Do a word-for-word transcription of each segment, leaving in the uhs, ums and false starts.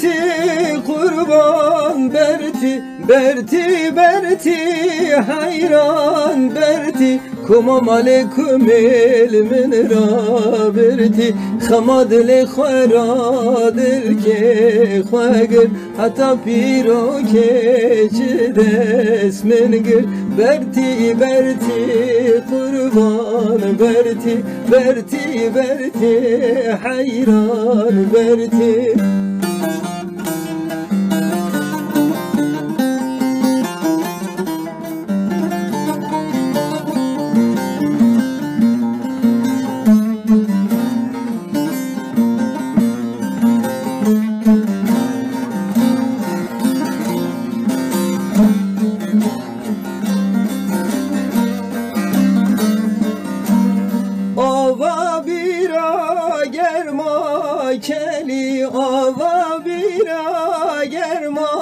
Ti qurban Bertî, Bertî, Bertî, heyran Bertî. Kuma malê kumêl min rabirtî, xema dilê xwe ra dilkê xwe gir, heta pîrokê ji dest min gir. Bertî, Bertî, qurban Bertî, Bertî, Bertî, heyran Bertî. Ava bîra germa kelî, ava bîra germa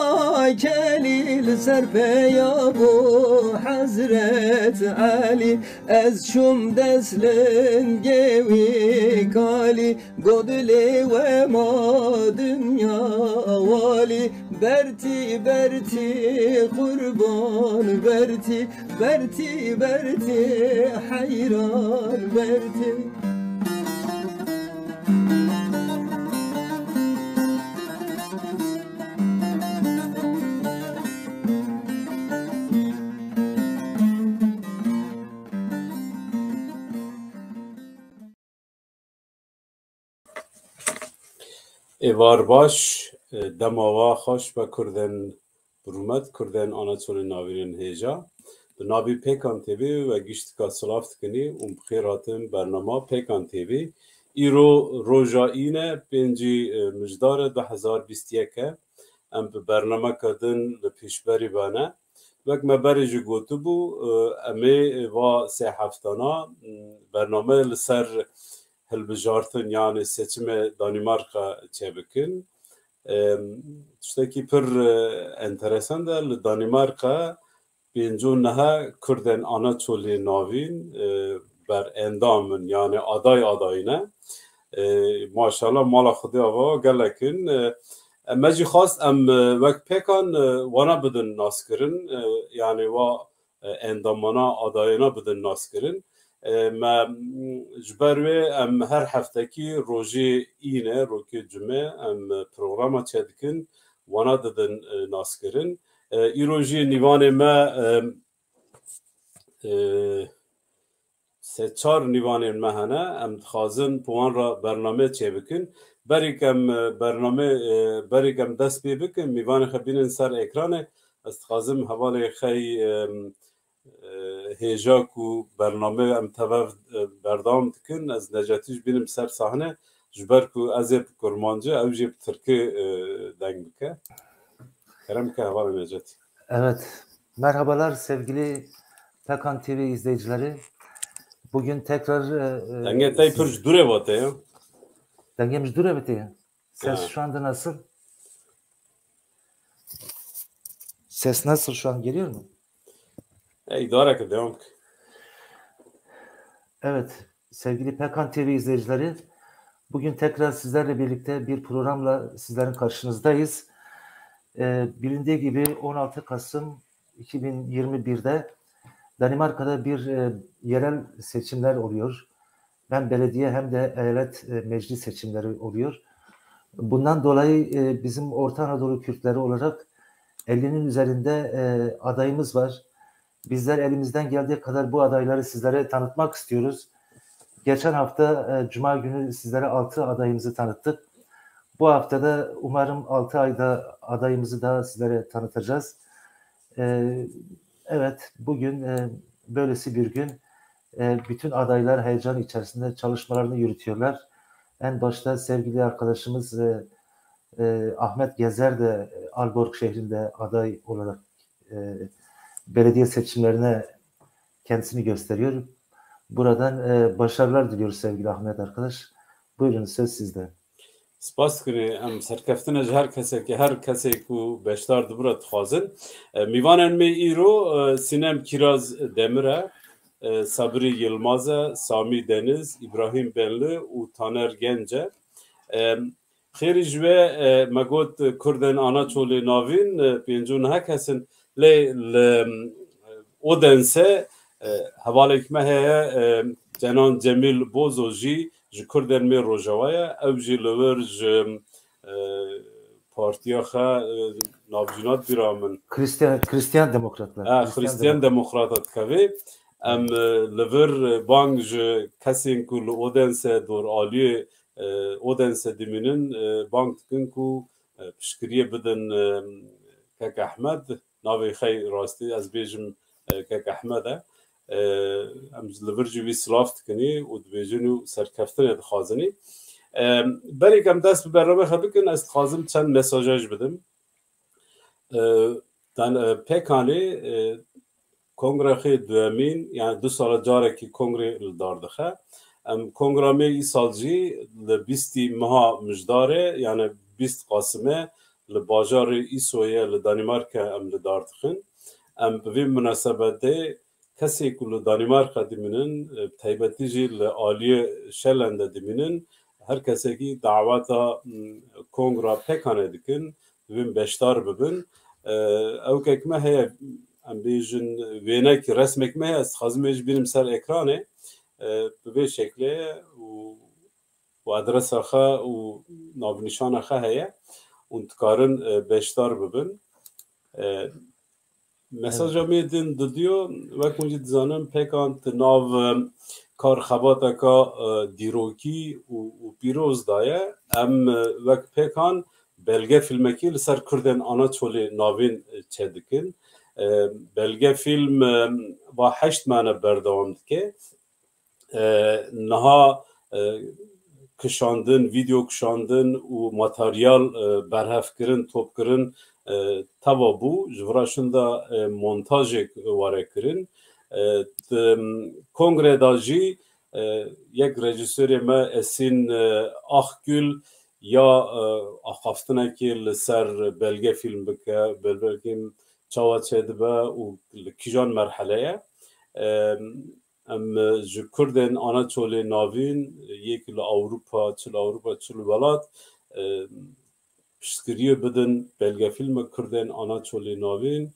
kelî, li ser peya bû Hezret Elî. Ez çûm dest lingê wî kalî, got dilê we ma dinya walî. Bertî, Bertî, qurban Bertî, Bertî, Bertî, heyran Bertî. Êvar baş, e, dema wa xweş be kurdên birûmet, kurdên Anatolê Navînên hêja. Bi navî Pêkan T V we giştika silav dikinî û bi xêr hatin bernama Pêkan T V. Îro roja îne, pêncî, e, Mijdarê du hezar bîst yek e. Em bi bernameke din li pêşberî ve ne. Wek me berê jî gotibû, e, em ê va sê heftana, m, bername li ser hilbijartin, yani seçimê Danîmarka çêbikin. E, tiştekî pir, e, enteresan de li Danîmarka pêncî û neh kurdên Anatolê Navîn, e, ber endam in, yani aday aday ne. E, maşallah, mala Xwedê ava gelek in. E, me jî xwest em, e, wek Pêkan, e, wana bidin naskirin, e, yani wa, e, endamana adayana bidin naskirin. E, me, m, ji ber wê em her heftekî rojê îne, rokê cumê em programa çêdikin, wana didin, e, naskirin. E, îro jî nîvanê me, e, e, sê çar nîvanên me hene, em dixwazin bi wan re bername çêbikin. Berî ke em, e, bername, e, berî ke em dest pê bikin, mîvanê xwe bînin ser ekranê, ez dixwazim hevalê xey, e, e, hêja ku bername em tev, e, berdewam dikin, ez Necatî jî bînim ser sahne, ji ber ku ez ê bi kurmancî, ew jî bi tirkî, e, deng bike. Kerem ke hevalê Necatî. Evet. Merhabalar sevgili Pekan T V izleyicileri. Bugün tekrar, e, e, Dengê te pir ji dûrê ve tê ya. Dengê min ji dûrê ve tê ya. Ses şu anda nasıl? Ses nasıl şu an, geliyor mu? E, idare et, devam et. Evet, sevgili Pekan T V izleyicileri, bugün tekrar sizlerle birlikte bir programla sizlerin karşınızdayız. Ee, bilindiği gibi on altı Kasım iki bin yirmi birde Danimarka'da bir, e, yerel seçimler oluyor. Hem belediye hem de eyalet, e, meclis seçimleri oluyor. Bundan dolayı, e, bizim Orta Anadolu Kürtleri olarak ellinin üzerinde, e, adayımız var. Bizler elimizden geldiği kadar bu adayları sizlere tanıtmak istiyoruz. Geçen hafta, e, Cuma günü sizlere altı adayımızı tanıttık. Bu haftada umarım altı ayda adayımızı daha sizlere tanıtacağız. E, evet, bugün, e, böylesi bir gün. E, bütün adaylar heyecan içerisinde çalışmalarını yürütüyorlar. En başta sevgili arkadaşımız, e, e, Ahmet Gezer de, e, Aalborg şehrinde aday olarak, e, belediye seçimlerine kendisini gösteriyor. Buradan, e, başarılar diliyoruz sevgili Ahmet arkadaş. Buyurun, söz sizde. Spas dikin, em serkeftin e ji her kesekî, her kesê ku beşdar dibû re dixwazin. E, mîvanên me îro, e, Sînem Kîraz Demir e, e, Sabirî Yilmaz e, Samî Deniz, Îbrahîm Benli û Taner Genc e. E, Xêrî ji we, e, me got, e, Kurdên Anaçolê Navîn, e, pêncî û neh kes in, lê li, e, Odense, e, hevalek me heye, e, Cenan Cemîl Bozo jî ji Kurdên me Rojava ye. Ew jî li vir ji, e, partiya xwe, e, navjîna dibîra min. Christian, Christian Demokratlar. Ha, Christian Christian Demokrat. Demokrata dikeve. Em, e, li vir, e, bang ji kesên ku li Odense dor aliyê, e, Odense dimînin, e, bang dikin ku, e, piştgiriyê bidin, e, kek Ehmed. Navê xey rastî ez bêjim, e, kek Ehmed e. E, em li vir jî wî silav dikinî û dibêjin û serkeftinê dixwazinî. E, berê ku em dest bi bernamê xwe bikin, ez dixwazim çend mesaja jî bidim. E, dan, e, Pêkanê, e, kongrexê duyemîn, yani du sala carekî kongrê li dar dixe. Em kongra me îsal jî li bîstî meha Mijdarê, yani bîst Qasime li bajarê Îsoyê li Danîmarka em li dar dixin. Em bi vê munasebetê kesê ku li Danîmarka dimînin, e, bi taybetî jî li aliyê Şelen de dimînin, her kesekî daweta, m, kongra Pêkanê dikin, dibin beşdar bibin. E, ew kek me heye, em bêjin wênek, resmek me heye, ez dixwazim wê jî bînim ser ekranê. E, bi vê şeklê ye û, û adresa xwe û navnîşana xwe heye û dikarin, e, beşdar bibin. E, mesaja Evet. me din didiyo, wek hûn jî dizanin, Pêkan di nav, e, kar xebateka, e, dîrokî û, û pîroz de ye. Em, e, wek Pêkan belge fîlmekî li ser Kurdên Anaçolê Navîn, e, çêdikin. E, belge fîlm, e, va heşt mane berdewam dike. E, niha, e, kişandin, vîdeo kişandin û materyal, e, berhevkirin, topkirin, e, teva bû. Ji vira şinda, e, montajek were kirin. E, di kongrê de jî, e, yek rejîsorê me Esin, e, Akgül ya, e, axaftinekê li ser belge fîlm bike, belge fîlm çawa çêdibe û li kîjan merhele ye. E, em, e, ji Kurdên Anaçolê Navîn, e, yek li Ewropa, çi li Ewropa, çi li welat, e, piştgiriyê bidin belgefîlmek Kurdên Anaçolê Navîn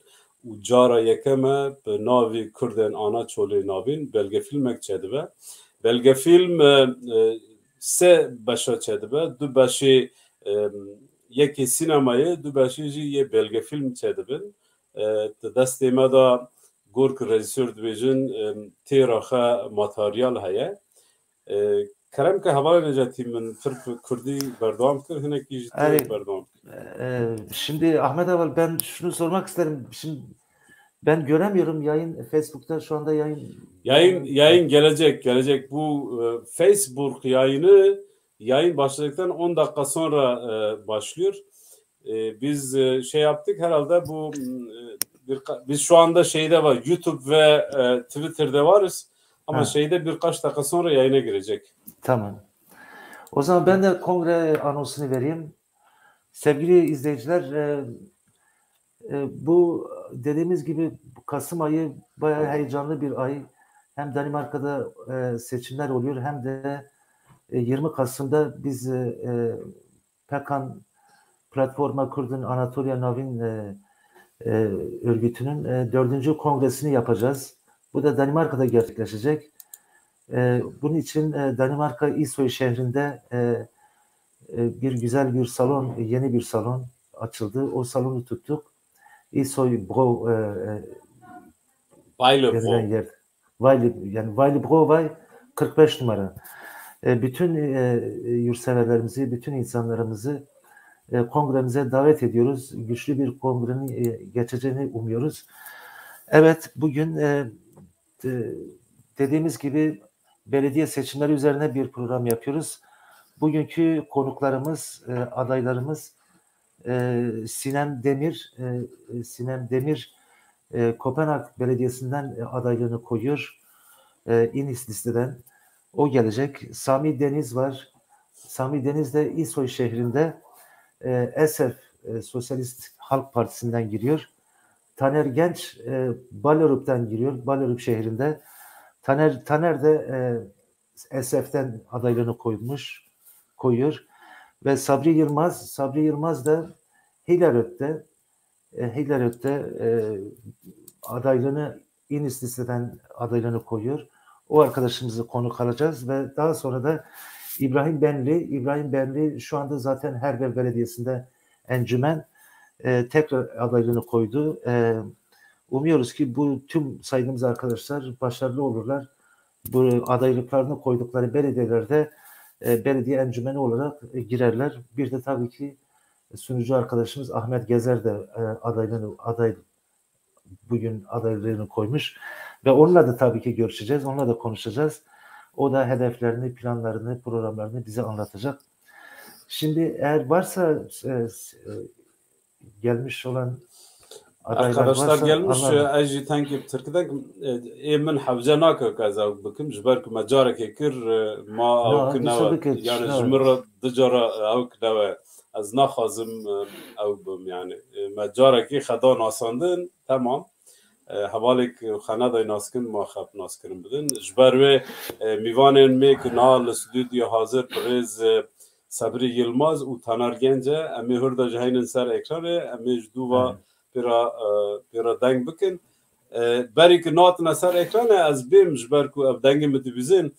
û cara yekem e bi navê Kurdên Anaçolê Navîn belgefîlmek çêdibe. Belgefîlm, e, e, sê beşa çêdibe, du beşê, e, yekê sînemayê, du beşê jî yê belgefîlm çêdibin. E, di destê me de gork rejîsor dibêjin, e, têra xwe materyal heye. E, kerem ke hevalê Necatî, min tirk kurdî berdewam kir, hinekî ji te Erê, berdewam kir. E, şimdi Ahmet Aval, ben şunu sormak isterim. Şimdi ben göremiyorum yayın, Facebook'ta şu anda yayın Yayın, yayın gelecek, gelecek. Bu, e, Facebook yayını, yayın başladıktan on dakika sonra, e, başlıyor. E, biz, e, şey yaptık, herhalde bu, m, e, bir, biz şu anda şeyde var, YouTube ve, e, Twitter'de varız. Ama Ha. şeyde birkaç dakika sonra yayına girecek. Tamam. O zaman ben de kongre anonsunu vereyim. Sevgili izleyiciler, e, e, bu dediğimiz gibi Kasım ayı bayağı heyecanlı bir ay. Hem Danimarka'da, e, seçimler oluyor hem de, e, yirmi Kasım'da biz, e, e, Pêkan Platforma Kurdên Anatoliya Navîn, e, e, örgütünün, e, dördüncü kongresini yapacağız. Bu da Danimarka'da gerçekleşecek. E, bunun için, e, Danimarka İzhoy şehrinde, e, e, bir güzel bir salon, yeni bir salon açıldı. O salonu tuttuk. İzhoy Bro, e, e, Weiler denilen Bro. yer. Weiler, yani Weiler Bro Way kırk beş numara. E, bütün, e, yurtseverlerimizi, bütün insanlarımızı, e, kongremize davet ediyoruz. Güçlü bir kongrenin, e, geçeceğini umuyoruz. Evet, bugün, e, e, dediğimiz gibi belediye seçimleri üzerine bir program yapıyoruz. Bugünkü konuklarımız, e, adaylarımız, e, Sinem Demir, e, e, Sinem Demir, e, Kopenhag Belediyesi'nden, e, adaylığını koyuyor. E, en üst listeden. O gelecek. Sami Deniz var. Sami Deniz de İzhoy şehrinde, e, S F, e, Sosyalist Halk Partisi'nden giriyor. Taner Genç, e, Ballerup'tan giriyor. Ballerup şehrinde. Taner, Taner de, e, S F'den adaylığını koymuş, koyuyor. Ve Sabri Yılmaz, Sabri Yılmaz da Hilaröt'te, e, Hilaröt'te, e, adaylığını, İnis listeden adaylığını koyuyor. O arkadaşımızı konuk alacağız ve daha sonra da İbrahim Benli, İbrahim Benli şu anda zaten Herbel Belediyesi'nde encümen, e, tekrar adaylığını koydu. E, umuyoruz ki bu tüm saydığımız arkadaşlar başarılı olurlar. Bu adaylıklarını koydukları belediyelerde, e, belediye encümeni olarak, e, girerler. Bir de tabii ki sunucu arkadaşımız Ahmet Gezer de, e, adaylığını, aday, bugün adaylığını koymuş. Ve onunla da tabii ki görüşeceğiz, onunla da konuşacağız. O da hedeflerini, planlarını, programlarını bize anlatacak. Şimdi eğer varsa, e, e, gelmiş olan adaylar Arkadaşlar varsa gelmiş, anladım. E, ez jî tenkê bi tirkî dekim. E, ê min hewce nake ku ez ew bikim, ji ber ku me carekê kir, e, ma ew Na, ki dîsa newe. Bike, Yani ji newe. Min re du cara ew ki newe. Ez naxwazim, e, ew bim yani. E, me carekê xwe da nasandin, temam. E, hevalêk xwe neday naskin, ma xwe bi naskirin bidin. Ji ber wê, e, mîvanên me ku niha li stûdyo hazir birêz, e, Sebrî Yilmaz û Taner Gence, em ê hurda jî heynin ser ekranê, em ê ji dû va Evet. pêra, e, pêra deng bikin. E, berî ku natine ser ekranê, ez bêm ji ber ku ev dengê min dibîzin.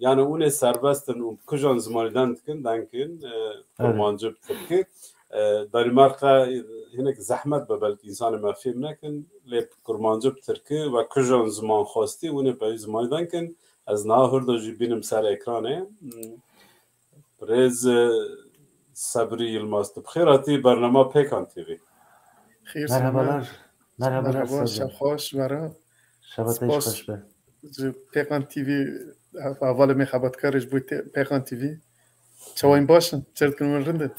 Yani hûn ê serbest in û kujan zimanî deng dikin, deng kin, e, Evet. kurmancî bi tirkî. E, Danîmarka hinek zehmet be, belkî însanê me fêm nekin, lê kurmancî bi tirkî ve kujan ziman xwestî, hûn ê peyî zimanî deng kin. Ez niha hurda jî bînim ser ekranê. Hmm. Birêz, e, Sebrî Yilmaz, tu bi xêr hatî bernama Pêkan T V. Xêr Merhabalar. Merhabalar Merhaba, Sebrî. Şevxweş, merhaba. Şeva te Spas. Xweş be. Ji Pêkan T V, hevalê me xebatkarê ji bo te-, Pêkan T V. Çawayîn baş in, çêr dikin min rind in.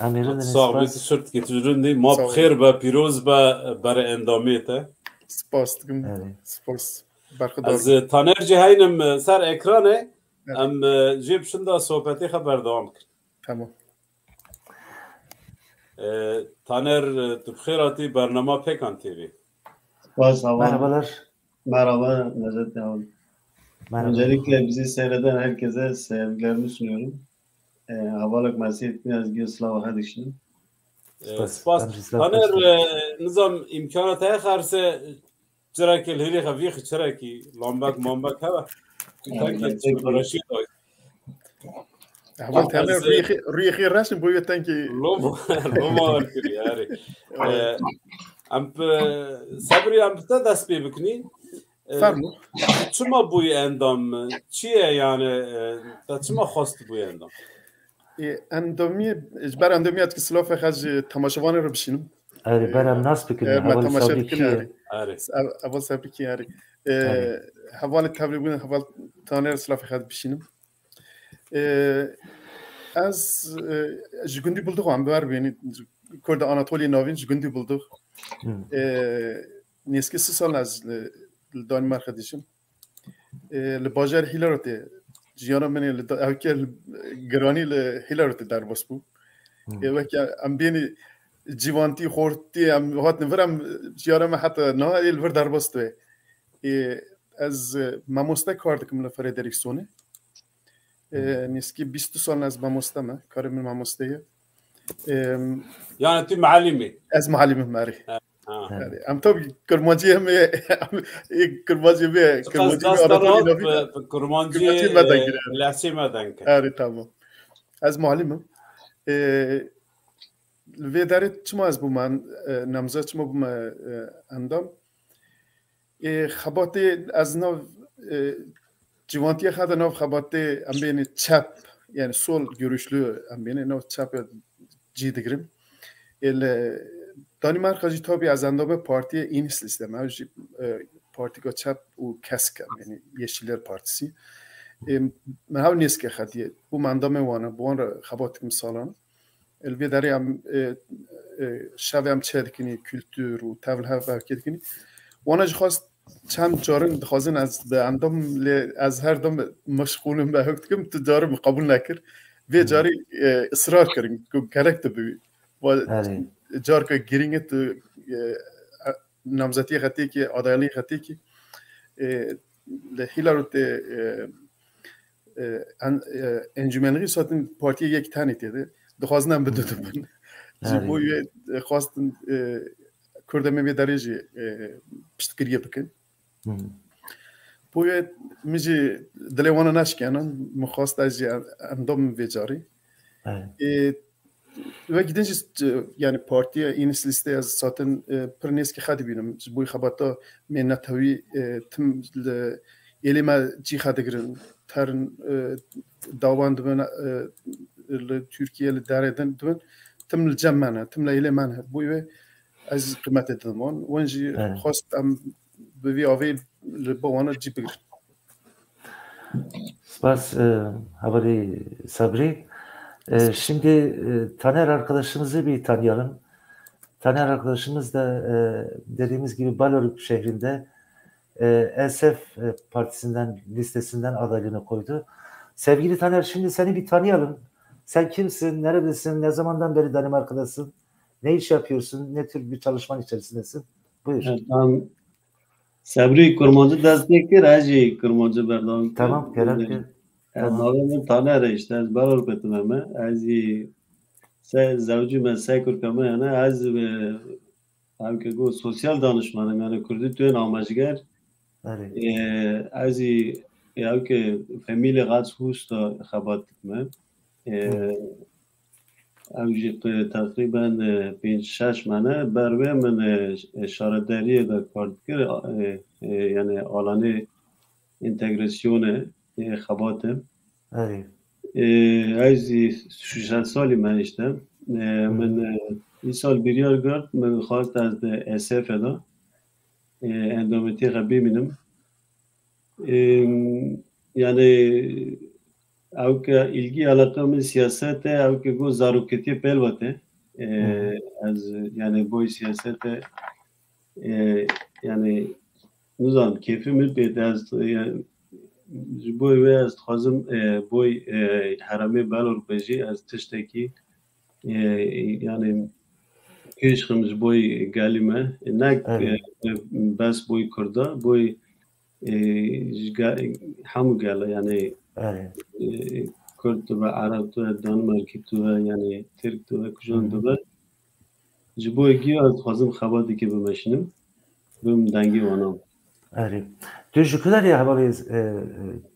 Em ê rind in, Sağ ol, spas. Tu şirtkî tu rindî. Ma Sağ ol. Bi xêr be, pîroz be, bere endamiyê te. Spas dikim. Evet. Spas. Berxudar. Ez, e, Taner jî heynim, e, ser ekranê. Evet. Em, e, jê bi şinda sohbetê xwe berdewam bikin. Tamam. E, Taner, e, tu bi xêr hatî bernama Pêkan T V. Spas, Havan. Merhabalar. Merhaba, Necdet Yavuz. Merhaba. Öncelikle bizi seyreden herkese sevgilerimi sunuyorum. E, Havalek Mesih, biraz göz slava hadi şimdi. E, Spas. Spas. Em jî silav Taner, xweş e, nizam îmkana te xerse Çirekê li hêlê xwe vî xi çirekî lambek mambek hebe. Tenkê çi reşî dayî. Heval Temer rûyê xê, rûyê xê reş in, bo yê tenkê. Loma, loma wer kirî, erê. Evet. Ee, em bi, Sebrî, em bi te dest pê bikinî. Ee, Fermo. Çima bûyî endam? Çi ye yani? Ee, te çima xwest bûyî endam? Ê, endamiyê, ji ber endamiyê ez ki silafê xwe ji temaşevanê re bişînim. Erê, ber em nas bikin, Ê, me heval temaşe Sebrî dikin, kî ye? Erê. Erê. Ev-, heval Sebrî kî ye, erê. Ê, Erê. Hevalê tevlî bûn, heval Taner silafê xwe bişînim. Ê, ez, ê, ji gundî Bulduq em ber bênî, Kurda Anatoliyê Navîn ji gundî Bulduq. Hmm. Ê, nêzîkî sî sal ez li, li Danîmarka dijim. Ê, li bajarê Hilarotê, jiyana min ê li da-, ew ke li, giranî li Hilarotê derbas bû. Hmm. Ê, weke em bênî civantî, xortî, em hatin vir, em jiyana me heta niha ê li vir derbas dibe. Ê, ez, e, mamoste kar dikim li Frederiksonê. Ê, Hmm. nêzîkî bîst û du sal ez mamoste me, karê min mamoste ye. Ê, Yani tu muallim î? Ez muallim im, erê. Ha. Ha. Yani, em tabii kurmancî em ê, em ê kurmancî em ê, Çiqas kurmancî em ê dest Anatolî rahat Navîn bi, bi kurmancî, kurmancî me e, dengire. Lehçê me deng. Erê, tamam. Ez muallim im. E, li vê derê çima ez bûme, e, namzet, çima bûme, e, endam? E, xebatê ez nav, e, ciwantiya xwe de nav xebatê em bênê çep, yani sol görüşlü em bênê nav çep cî digirim. Ê, li Danîmarka jî tabî ez endamê partiyê Enhedslî me, ew jî, e, partîka çep û kesk e, yani Yeşiller Partisi. Ê, min hew nêzîkê xetiye, bûm endamê wan e, bi wan re xebat dikim salan. Li vê derê em, e, e, şevê em çê dikinî, kultur û tevlihev ev kê dikinî. Wana jî xwest çend carin dixwazin ez bi endam lê ez her dem meşxûl im, behek dikim, tu carin min qebûl nekir. Vê Hmm. carî, e, israr kirin ku gerek tu bibî. Va Erê. carka girîng e tu, e, namzetiyê xetêkî, adaylî xetêkî, e, li Hilarotê, e, e, en-, e, encûmenî satin partiyê yek tenê tê de. dixwazin em bi du dibin. Ji Erê. bo wê, e, xwestin, e, Kurdê me vê derê jî, e, piştgiriyê bikin. Hmm. Bo wê min jî dilê wana neşkenin, min xwest ez jî endam vê carî. Erê. E, Wekî din jî, e, yani partiya Înis Lîstê ez zaten, e, pir nêzkî xwe dibînim. Ji bo xebata me netewî, e, tim li êlê me cî xwe digirin. Terin, e, dawan dibin, e, li Tirkiye, li derê din dibin. Tim li cem me ne, tim li êlê me ne. Bo wê ez qîmetê didim wan. Wan jî Evet. xwest em bi vî avê li ba wana cî bigirin. Spas, e, Havalî Sabrî. E, şimdi, e, Taner arkadaşımızı bir tanıyalım. Taner arkadaşımız da, e, dediğimiz gibi Baloruk şehrinde, e, S F, e, partisinden, listesinden adaylığını koydu. Sevgili Taner, şimdi seni bir tanıyalım. Sen kimsin, neredesin, ne zamandan beri Danimarka'dasın, ne iş yapıyorsun, ne tür bir çalışmanın içerisindesin? Buyur. Evet, ben Sebrî kurmancî dest pê kir, ez jî kurmancî berdewam kir. Tamam, kerem kir. Ez Tamam. navê min Taner e, işte, ez Balorukê me. Ez jî se zewcî me, se kurka me, yani ez, e, ew ke got sosyal danişman im, yani Kurdî tuyên amajger. Erê. E, ez jî, e, ew ke femîlê qas hûs de xebat dikime. E, Hı. Ew jî qe-, teqrîben, e, pênc şeş mane ber wê min, e, ş-, e, şaredariyê de kar dikir, e, e, yani alanê entegrasyonê, e, xebatê. Erê. E, ez jî şeş salî me işte. E, Hı. Min, e, îsal biryar girt, min xwest ez de S F de, e, endametî xwe bimînim. E, yani ew ke ilgi alaka min siyaset e, ew ke got zaroketiyê pêl ve tê. E, Hı hı. Ez, yani boy siyaset e, e, yani nizam keyfê min pê tê, ez, e, ji boy wê ez dixwazim, e, boy, e, herêmê Balorû be jî ez tiştekî, e, yani pêş xim ji boy gelî me. Ne, Evet. e, bes boy Kurda, boy e, ji ge-, hemû gel e, yani, Erê. e, Kurd tu be, Ereb tu be, Danimarkî tu be, yani Tirk tu be, kujan Hı hı. tu be. Ji bo yekî ez dixwazim xebatêkê bimeşinim, bim dengê wana. Erê. Tu ji ku derê hevalê, e, e,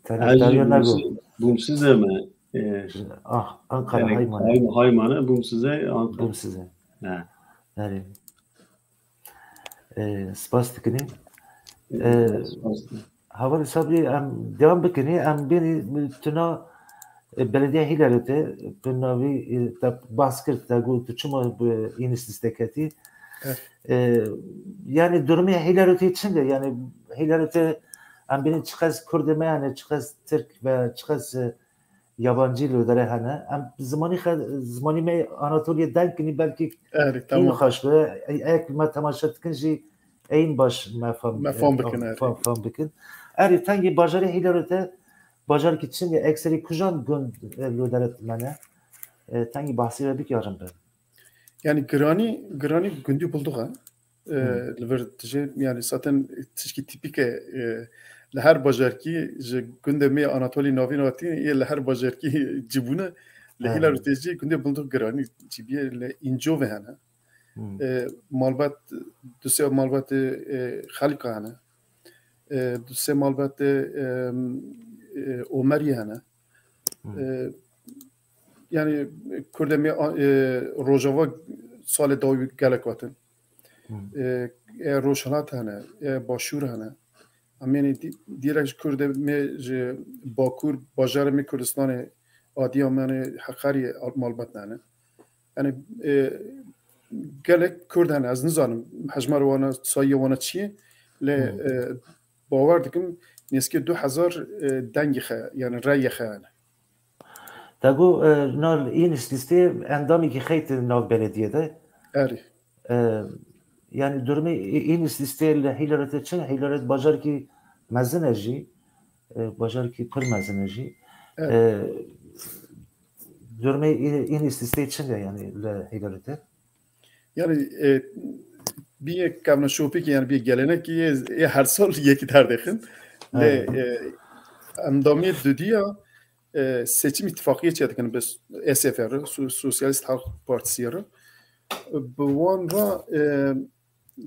te Ez ji taraftariyê Bûmsi-, Bûmsizê me. E, Ah, Ankara, yani, Haymane. Hay-, Haymane, Bûmsizê, Ankara. Bûmsizê. He. Erê. E, spas dikinî. E, Spas. Hevalê Sabrî, em devam bikinî. Em bênî tuna, e, belediya Hîlerotê, bi navî, e, te bahs kir, te got, tu çima bi Înis lîsteketî? Evet. E, yani durumê Hîlerotê çi ne? Yani Hîlerotê em bênî çiqas Kurdê me, yani çiqas Tirk ve çiqas, e, yabancî li derê hene. Em zimanî xe-, zimanî me Anatoliye deng kinî belkî Erê, hîn tamam. xweş be. Ey, ey, me temaşe dikin jî eyîn baş me fam, Me fam e, bikin, erê. fam, fam bikin. Erê, tengî bajarê Hîlerotê, bajarkî çi ne, ekserî kujan gund, e, li derê me ne? E, tengî bahsî ve bikî, arim be. Yani giranî, giranî gundî Bulduq e. E, Hı. Li vir tijê, yani zaten tişkî tîpîk e, e, li her bajarkî ji gundê me Anatolî Navîn hatî, yê li her bajarkî cîbûne, li Hı. Hîlerotê jî gundê Bulduq giranî cîbî ye, li Încovê hene. Hı. E, malbat, du sê malbatê, e, Xelka hene. E, du sê malbatê, e, e, Omerî hene. Hı. E, yani Kurdê me, e, Rojava salê dawî gelek hatin. Hı. E, e, Rojhilat hene, e, Başûr hene. Em ê dî-, dîrek ji Kurdê me ji Bakur, bajarê me Kurdistanê, Adiyamanê, Heqariyê malbat hene. Yani, e, gelek Kurd hene, ez nizanim hejmara wana, sayiya wana çi ye, lê, Hmm. e, bawer dikim nêzîkî du hezar, e, dengê xe, yani reyê xe hene. Te got, e, nav Înis lîstê endamekî xeyt nav belediyê de. Erê. E, yani durumê Î-, Înis lîstê li Hîlerotê çi? Hîlerot bajarkî mezin e jî. E, bajarkî pir mezin e jî. Evet. E, durumê Î-, Înis lîstê çi ne yani li Hîlerotê? Yani, e, bîye kevna şopîkê, yani bîye gelenekî yê, yê her sal yekî derdêxin. Lê, Evet. e, endamiyê dudiya, e, seçim îtifaqiyê çêdikin bi S F re, Su-, Sosyalist Halk Partisi re. Bi wan re, e,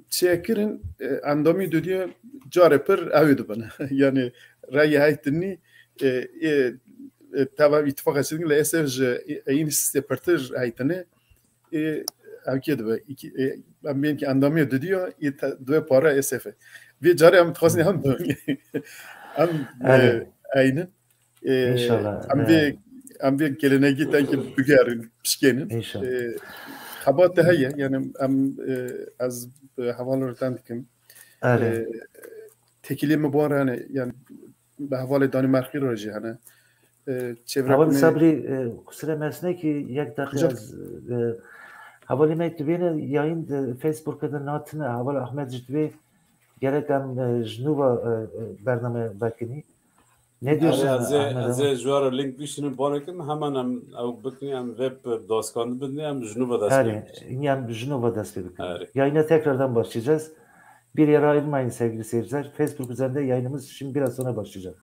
çêkirin, e, endamî dudiyo carê pir ew ê dibin. Yani reyê heytinî, e, e, e, teva îtifaqa çêdikin li S F ji, e, eyîn sîstê pirtir heytine. E, ev kê dibe? Îkî, e, em bên ki endamiyê dudiyo, e, te-, dibe para S F. Vê carê em dixwazin em bibin. Em, e, Erê. Eynin. E, İnşallah, em e, vê, em vê gelenekî tenki bigerin, pişkênin. İnşallah. E, xebat de heye, yani em, e, ez bi heval re ten dikim. Erê. E, tekilî min bi wan re hene, yani bi hevalê Danîmerxî re jî hene. E, çevre Heval kunê Sabrî, e, kusure mesne ki yek deqe Hocam. Ez, e, hevalê me tu bêne yayın de Facebook de natine, heval Ahmet jî tu bê gerek em, e, ji nû ve, e, e, bername vekinî. Ne diyorsun Erê, ez ê, Ahmet ez abi? Ê ji we re link bişînim, barekim hemen em ew bikin, em vê bi daskandin bidin, em ji nû ve dest pê Erê, bikin. Em ji nû ve dest pê bikin. Erê. Yayına tekrardan başlayacağız. Bir yere ayrılmayın sevgili seyirciler. Facebook üzerinde yayınımız şimdi biraz sonra başlayacak.